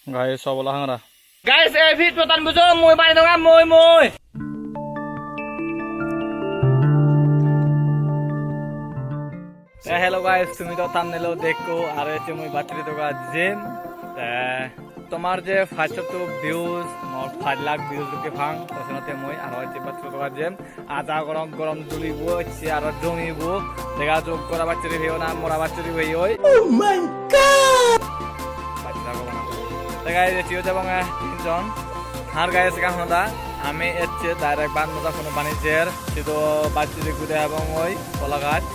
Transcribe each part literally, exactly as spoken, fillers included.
Guys, sobola hangara. Guys, ei video-tan bujo, mui bani donga, mui, mui. Eh, hello guys, tumi to thumbnail-ot dekko, aro ecche mui bachchuri doga jem. Te tomar je pachsotto views, mor pach lakh views dokke pang, te senotte mui aro ecche bachchuri doga jem. Aja gorong, gorom julibo, ecche aro jomibo. Dega jok gora bachchuri peyo na, mora bachchuri peyoi. Oh my God! Bachchuri ago bana. Te guys, ecche jabonge tinjon. Har guys, ekkan hoda. Ami ecche direct Banmota company jer. Sidu bachchuri gude ebong oi kola gach.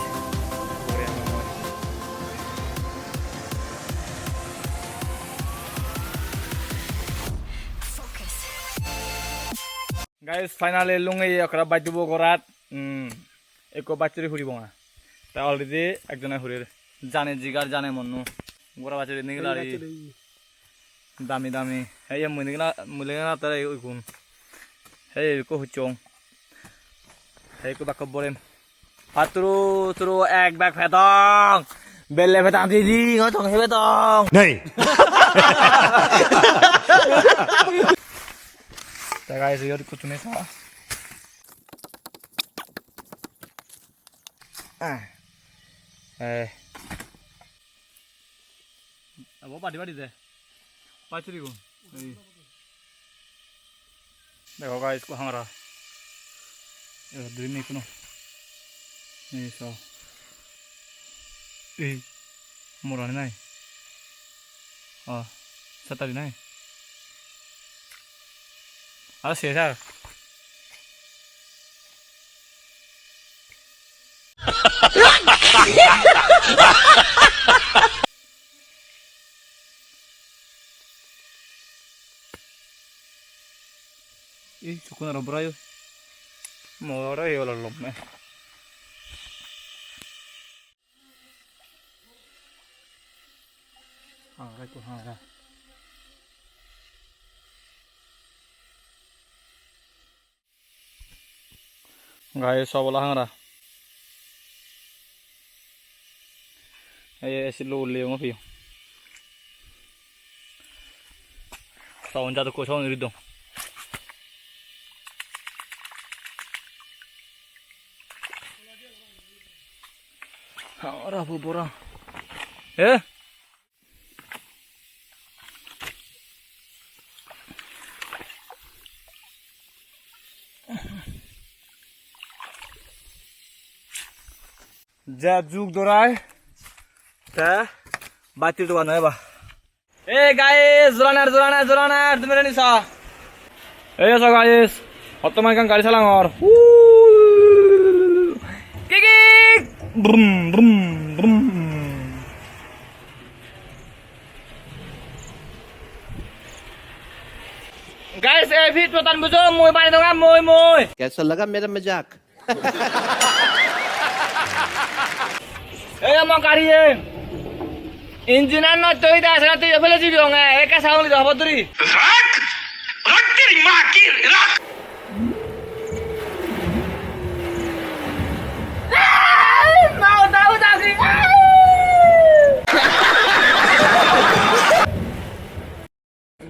Guys, finally lungeye ekkore baj dibo gorat. Hmm, ekko bachchuri huribo na. Ta already ekjone hurir. Jane jigar, jane monnu. Gora bachchuri nigilari. Dami dami. Hei, mui nigila, mui nigila tare ikun. Hei, ekko huchong. Hei, ekko bakko borem. Paturu turu ek bag pedong. Belle pedong didi, ngotong he pedong. Nei. Ta guys, iyot kuchune sa. Ah. Eh. Abo badi badi de. Bachchuri gun. Ei. Dekho guys, ekko hangara. Ei, duri nei kuno. Ei, so. Ei, morani nai. O, satari nai. Aro se sar. Ei, sukkun aro borayo. Mor aro ei olor lomme. Hangara ekku hangara. Guys, sobola hangara. Ei, ei, sillo ulle ongo piyo. Saun jadukko saun iri dong. Hangara bu bora. Eh? Je juk dorai, te batti dogan eba. Hey guys, jolaner, jolaner, jolaner, tumi reni sa. Ei so guys, bottoman ekkan gari salangor. Huu. Kik, kik. Brum, brum, brum. Guys, ei video-tan bujo, mui bani donga, mui, mui. कैसा लगा मेरा मजाक? Ei, ama gari en. Engine an nosto oi da, sena tui fele jibi onge, eka saung li da hobor duri. Rak! Rak teri maa ki, rak! Mau tahu tak sih?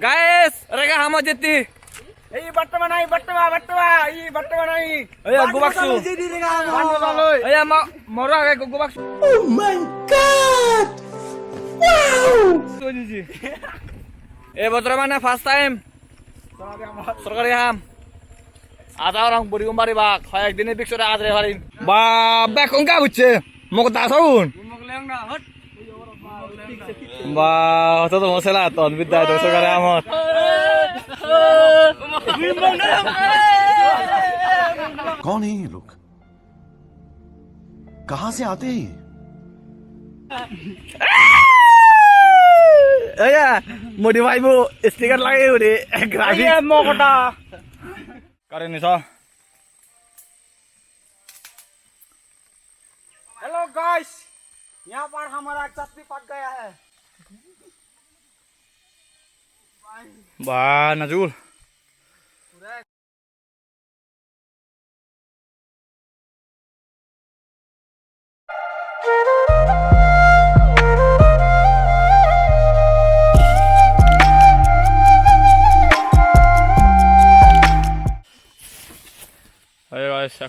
Guys, rega hamo jetti. Ei, battama nai, battama, battama, ei, battama nai. Ei, go back to. Ei, ma, moro age go, go back to. Oh my God! Wow! Ei bojor mane first time. Sorkari ham. Ada orang buri umbari bak, hoyek dine biksore adre parim. Ba, bekkun ga bucche. Mok da saun. Ba, to to mosela ton bidda to sorkari amot. कौन है ये लोग? कहाँ से आते हैं ये? Eya, modify bo sticker lageye guri, graphics. Eya, mokota. Kare ni sa? Hello guys, यहाँ पर हमारा एक साथी फंस गया है। Ba, Nazrul.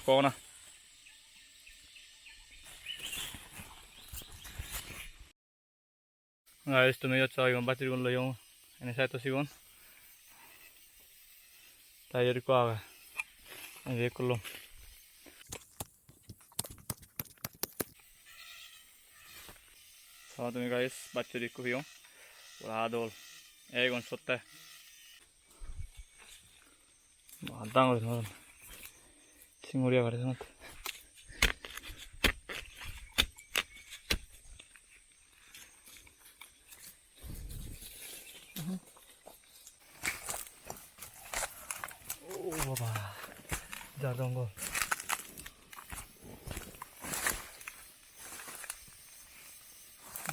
Kona. Guys, tumi iyot so igun bachurigun loyong. Ene side-ot sigun. Te iyot ekko age. Indi ekko lom. So tumi guys, bachuri ekko piyong. Pura dol. Egun sotte. Ba, dangor dangor. Singori agede sanot. Oh, baba. Jar jongol.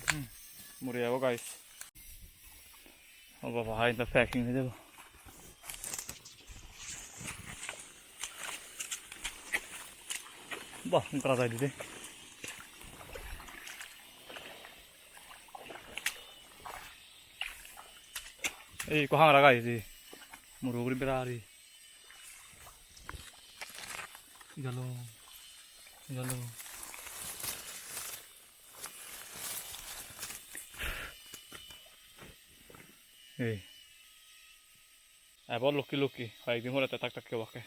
Hmm, muri jabo, guys. O baba, hai to packing hoi jabo. Bah, gara jai de. Ei, ekko hangara, guys, ei. Muro ugure bera ari. Jalo. Jalo. Ei. Ebo lukki lukki, hoyekdin pore te tak tak obakke.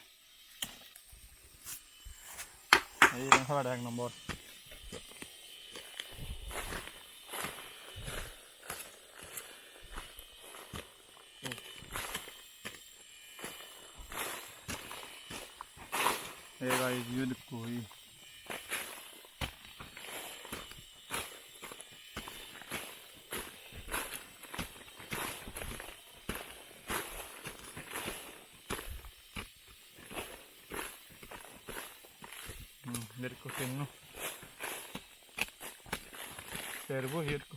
Ei, iben hobare ek nombor. Ei guys, iyot ekko oye. Hmm, der ekko tenno. Serbo hi ekko.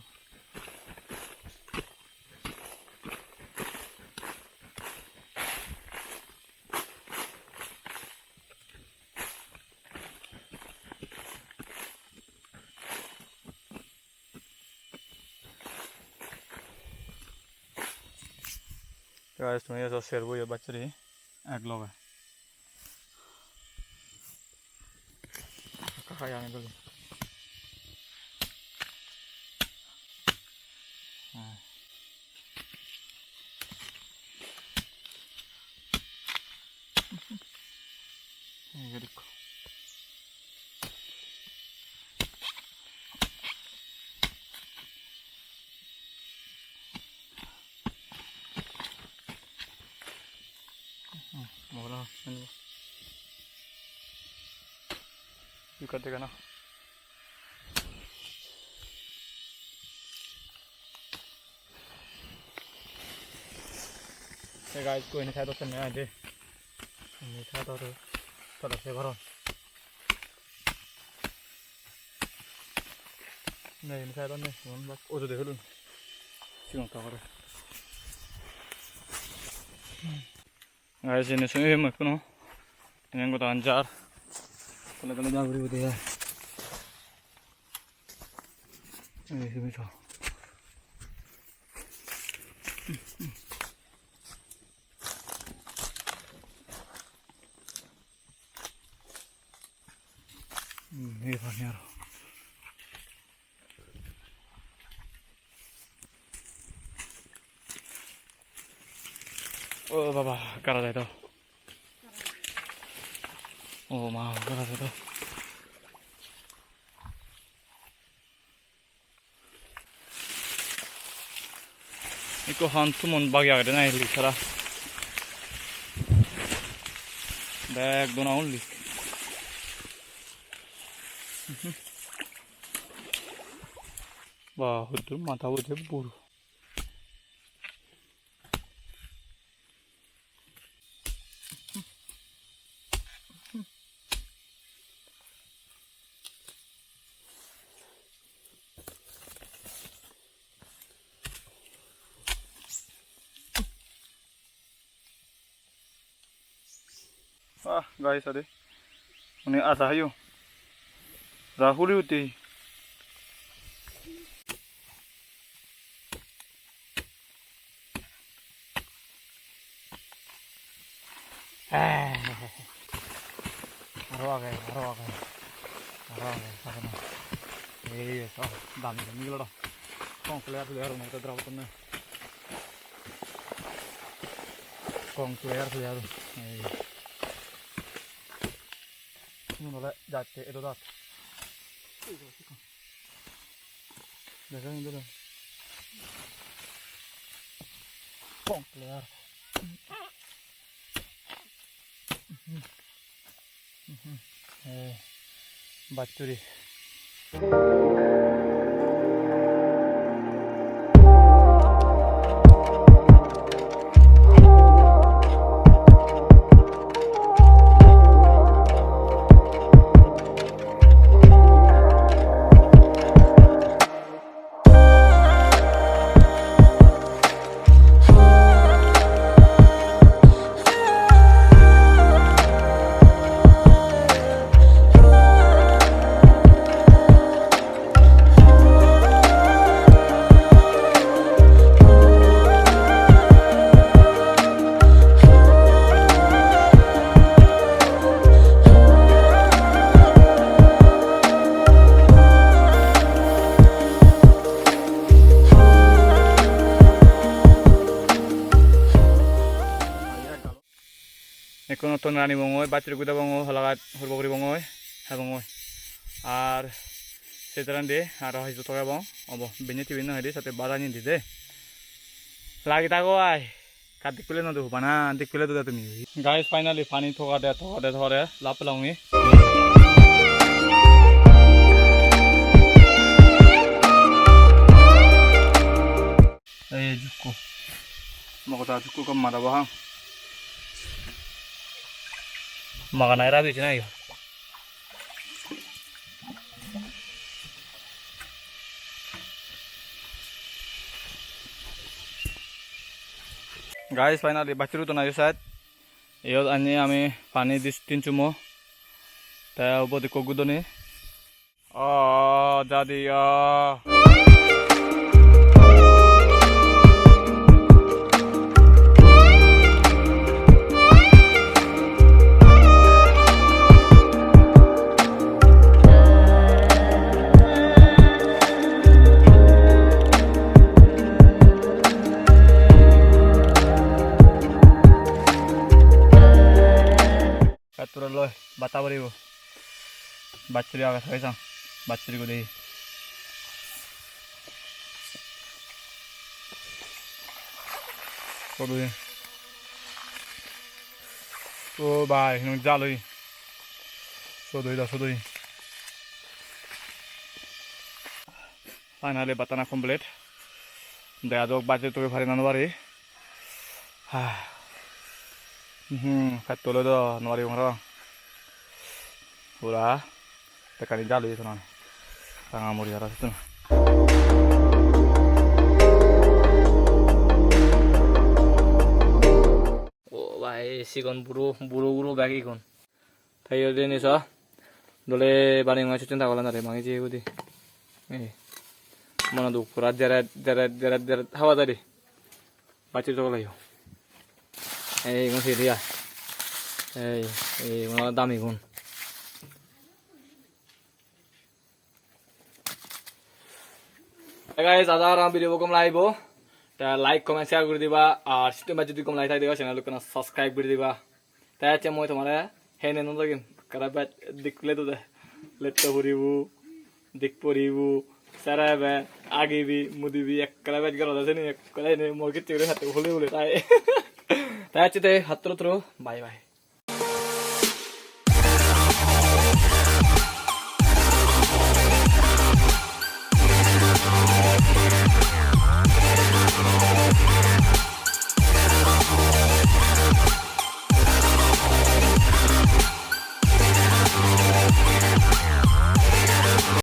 Guys, tumi so serbo yo bachuri ek loge. Ekka hai age dole. Hmm. Iyot ekko. Hmm, mora, mora. Ekka dega na. Hey guys, ko ini side-ot senne aide. Ini side-ot tola se goron. Nei, ini side-ot nei, igun bak ujode hulun. Sigon ka gore. Guys, ini sumi mui kuno. Ini goda anjar. Tole tole ja guri guri ya. Ei, sumi so. Hmm, ei pani aro. O baba, gara jai do. O ma, gara jai do. Ikko han tumon bagi agede nahi lik sara. Bek dona un lik. Ba, huddur mata bo je buro. Ah, guys, ade. Uni asa hayo. Rahul uti. Ah. Aro age, aro age, aro age, aro age. Ei, so, dami, dami gelo do. Kong player player mo to draw to ne. Kong player player. Ei. Nun ole jatte, edo dat. Dega ni dega. Kong player. Eh, bachchuri. Ekko notun rani bongoi, bachchuri guda bongoi, hola gaj hurbo guri bongoi, ha bongoi. Ar se tarandi aro hiju toge bong, obo benne tibin no hedi, sate bada nindi de. Lagi tago ai. Ka dik pele no do bana, dik pele do tumi. Guys, finally pani togade, togade, togade, lap pelongi. Ei jukko. Mogota jukko gom mada bahang. Magana era bichi na yo. Guys, finally bachchuri tona yo side. Iyot ani ami pani dis tin chumo. Te ubot ikko gudoni. Ah, jadi ah. Petrol loi bata boribo. Bachchuri age thoi sang. Bachchuri gudi. Kodu. O bhai, hinang jal oi. Sodoi da, sodoi. Finally, batana complete. Dega jok, baje toge pari na no pari. Hmm, pettol do no pari parapang. Pura bekkani jal oye sonan. Ranga muri aro sittun. O bhai, sigon buro, buro guro bek igun. Te iyot jeni so, dole bani ma chuchun dagol anare mangi jeye gudi. Ei, mono duk pura jeret, jeret, jeret, jeret haba jai de. Bachchuri togol ayo. Ei, igun sidi ai. Ei, ei, igun damigun. Hey guys, aja aram video bo gom lagibo. Ta like, comment, share guri diba. Ar sittun bej jodi gom lagi thai de, channel ekkana subscribe guri diba. Ta ecche mui tomare hene no degim. Ekkere bej dik le dude. Letto puribo, dik puribo, serebe, agibi, mudibi, ekkere bej gorode seni, ekkere hene mui kitte guri hatte huli huli thai. Ta ecche te hatturu turu, bye bye.